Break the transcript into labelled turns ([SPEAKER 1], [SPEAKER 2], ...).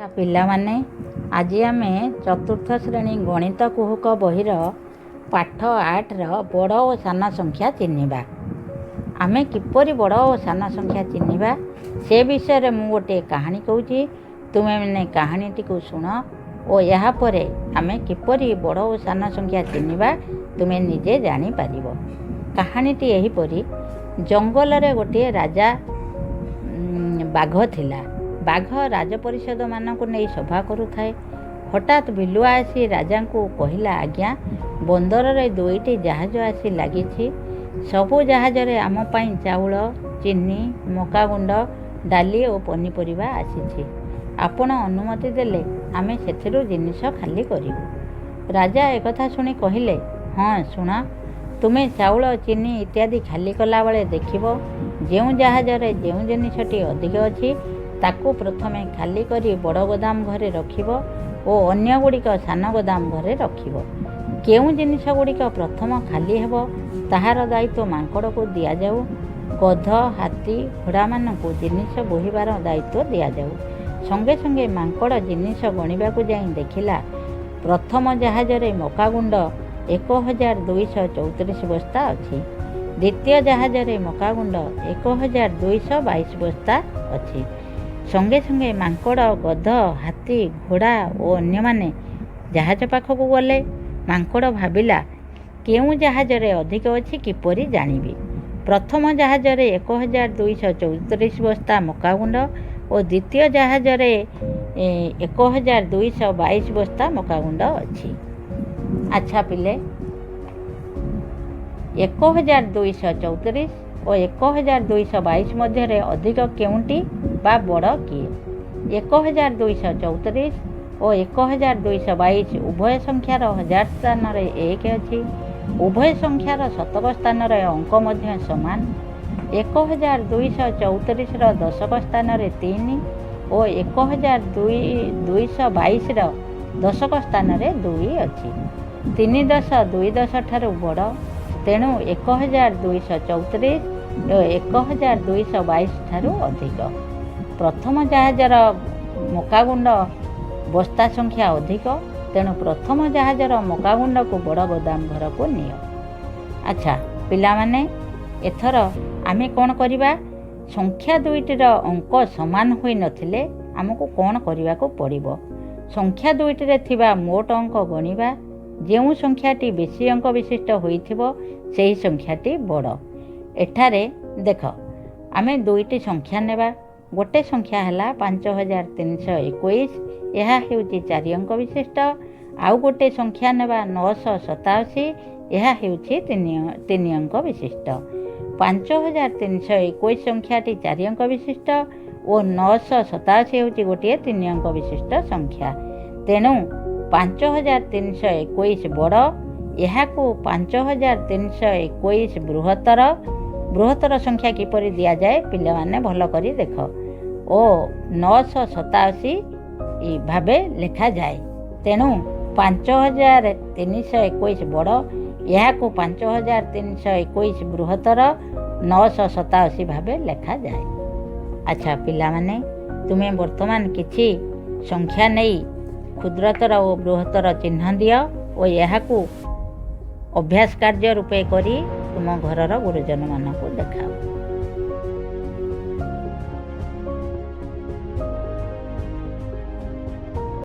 [SPEAKER 1] ପିଲାମାନେ, ଆଜି ଆମେ ଚତୁର୍ଥ ଶ୍ରେଣୀ ଗଣିତ କୁହୁକ ବହିର ପାଠ 8ର ବଡ଼ ଓ ସାନ ସଂଖ୍ୟା ଚିହ୍ନିବା। ଆମେ କିପରି ବଡ଼ ଓ ସାନ ସଂଖ୍ୟା ଚିହ୍ନିବା, ସେ ବିଷୟରେ ମୁଁ ଗୋଟିଏ କାହାଣୀ କହୁଛି। ତୁମେମାନେ କାହାଣୀଟିକୁ ଶୁଣ ଓ ଏହାପରେ ଆମେ କିପରି ବଡ଼ ଓ ସାନ ସଂଖ୍ୟା ଚିହ୍ନିବା, ତୁମେ ନିଜେ ଜାଣିପାରିବ। କାହାଣୀଟି ଏହିପରି। ଜଙ୍ଗଲରେ ଗୋଟିଏ ରାଜା ବାଘ ଥିଲା। ବାଘ ରାଜପରିଷଦମାନଙ୍କୁ ନେଇ ସଭା କରୁଥାଏ। ହଠାତ୍ ବିଲୁଆ ଆସି ରାଜାଙ୍କୁ କହିଲା, "ଆଜ୍ଞା, ବନ୍ଦରରେ ଦୁଇଟି ଜାହାଜ ଆସି ଲାଗିଛି। ସବୁ ଜାହାଜରେ ଆମ ପାଇଁ ଚାଉଳ, ଚିନି, ମକାଗୁଣ୍ଡ, ଡାଲି ଓ ପନିପରିବା ଆସିଛି। ଆପଣ ଅନୁମତି ଦେଲେ ଆମେ ସେଥିରୁ ଜିନିଷ ଖାଲି କରିବୁ।" ରାଜା ଏକଥା ଶୁଣି କହିଲେ, "ହଁ, ଶୁଣ, ତୁମେ ଚାଉଳ, ଚିନି ଇତ୍ୟାଦି ଖାଲି କଲାବେଳେ ଦେଖିବ, ଯେଉଁ ଜାହାଜରେ ଯେଉଁ ଜିନିଷଟି ଅଧିକ ଅଛି, ତାକୁ ପ୍ରଥମେ ଖାଲି କରି ବଡ଼ ଗୋଦାମ ଘରେ ରଖିବ ଓ ଅନ୍ୟଗୁଡ଼ିକ ସାନ ଗୋଦାମ ଘରେ ରଖିବ। କେଉଁ ଜିନିଷ ଗୁଡ଼ିକ ପ୍ରଥମ ଖାଲି ହେବ, ତାହାର ଦାୟିତ୍ୱ ମାଙ୍କଡ଼କୁ ଦିଆଯାଉ। ଗଧ, ହାତୀ, ଘୋଡ଼ାମାନଙ୍କୁ ଜିନିଷ ବୋହିବାର ଦାୟିତ୍ୱ ଦିଆଯାଉ।" ସଙ୍ଗେ ସଙ୍ଗେ ମାଙ୍କଡ଼ ଜିନିଷ ଗଣିବାକୁ ଯାଇ ଦେଖିଲା, ପ୍ରଥମ ଜାହାଜରେ ମକାଗୁଣ୍ଡ 1234 ବସ୍ତା ଅଛି। ଦ୍ୱିତୀୟ ଜାହାଜରେ ମକାଗୁଣ୍ଡ 1222 ବସ୍ତା ଅଛି। ସଙ୍ଗେ ସଙ୍ଗେ ମାଙ୍କଡ଼, ଗଧ, ହାତୀ, ଘୋଡ଼ା ଓ ଅନ୍ୟମାନେ ଜାହାଜ ପାଖକୁ ଗଲେ। ମାଙ୍କଡ଼ ଭାବିଲା, କେଉଁ ଜାହାଜରେ ଅଧିକ ଅଛି କିପରି ଜାଣିବି? ପ୍ରଥମ ଜାହାଜରେ 1234 ବସ୍ତା ମକାଗୁଣ୍ଡ ଓ ଦ୍ୱିତୀୟ ଜାହାଜରେ 1222 ବସ୍ତା ମକାଗୁଣ୍ଡ ଅଛି। ଆଚ୍ଛା ପିଲେ, 1234 ଓ 1222 ମଧ୍ୟରେ ଅଧିକ କେଉଁଟି ବା ବଡ଼ କିଏ? 1234 ଓ 1222 ଉଭୟ ସଂଖ୍ୟାର ହଜାର ସ୍ଥାନରେ ଏକ ଅଛି। ଉଭୟ ସଂଖ୍ୟାର ଶତକ ସ୍ଥାନରେ ଅଙ୍କ ମଧ୍ୟ ସମାନ। 1234ର ଦଶକ ସ୍ଥାନରେ 3 ଓ 1222ର ଦଶକ ସ୍ଥାନରେ 2 ଅଛି। ତିନି ଦଶ ଦୁଇ ଦଶ ଠାରୁ ବଡ଼। ତେଣୁ 1234 ଓ 1222 ଠାରୁ ଅଧିକ। ପ୍ରଥମ ଜାହାଜର ମକାଗୁଣ୍ଡ ବସ୍ତା ସଂଖ୍ୟା ଅଧିକ। ତେଣୁ ପ୍ରଥମ ଜାହାଜର ମକାଗୁଣ୍ଡକୁ ବଡ଼ ଗୋଦାମ ଘରକୁ ନିଅ। ଆଚ୍ଛା ପିଲାମାନେ, ଏଥର ଆମେ କ'ଣ କରିବା? ସଂଖ୍ୟା ଦୁଇଟିର ଅଙ୍କ ସମାନ ହୋଇନଥିଲେ ଆମକୁ କ'ଣ କରିବାକୁ ପଡ଼ିବ? ସଂଖ୍ୟା ଦୁଇଟିରେ ଥିବା ମୋଟ ଅଙ୍କ ଗଣିବା। ଯେଉଁ ସଂଖ୍ୟାଟି ବେଶୀ ଅଙ୍କ ବିଶିଷ୍ଟ ହୋଇଥିବ, ସେହି ସଂଖ୍ୟାଟି ବଡ଼। ଏଠାରେ ଦେଖ, ଆମେ ଦୁଇଟି ସଂଖ୍ୟା ନେବା। ଗୋଟେ ସଂଖ୍ୟା ହେଲା 5321। ଏହା ହେଉଛି ଚାରି ଅଙ୍କ ବିଶିଷ୍ଟ। ଆଉ ଗୋଟେ ସଂଖ୍ୟା ନେବା 987। ଏହା ହେଉଛି ତିନି ଅଙ୍କ ବିଶିଷ୍ଟ। 5321 ସଂଖ୍ୟାଟି ଚାରି ଅଙ୍କ ବିଶିଷ୍ଟ ଓ 987 ହେଉଛି ଗୋଟିଏ ତିନି ଅଙ୍କ ବିଶିଷ୍ଟ ସଂଖ୍ୟା। ତେଣୁ 5321 ବଡ଼। ଏହାକୁ 5321 ବୃହତ୍ତର। ବୃହତ୍ତର ସଂଖ୍ୟା କିପରି ଦିଆଯାଏ, ପିଲାମାନେ ଭଲ କରି ଦେଖ, ଓ 987 ଭାବେ ଲେଖାଯାଏ। ତେଣୁ 5321 ବଡ଼। ଏହାକୁ 5321 ବୃହତ୍ତର 987 ଭାବେ ଲେଖାଯାଏ। ଆଚ୍ଛା ପିଲାମାନେ, ତୁମେ ବର୍ତ୍ତମାନ କିଛି ସଂଖ୍ୟା ନେଇ କ୍ଷୁଦ୍ରତର ଓ ବୃହତ୍ତର ଚିହ୍ନ ଦିଅ ଓ ଏହାକୁ ଅଭ୍ୟାସ କାର୍ଯ୍ୟ ରୂପେ କରି ତୁମ ଘରର ଗୁରୁଜନମାନଙ୍କୁ ଦେଖାଅ।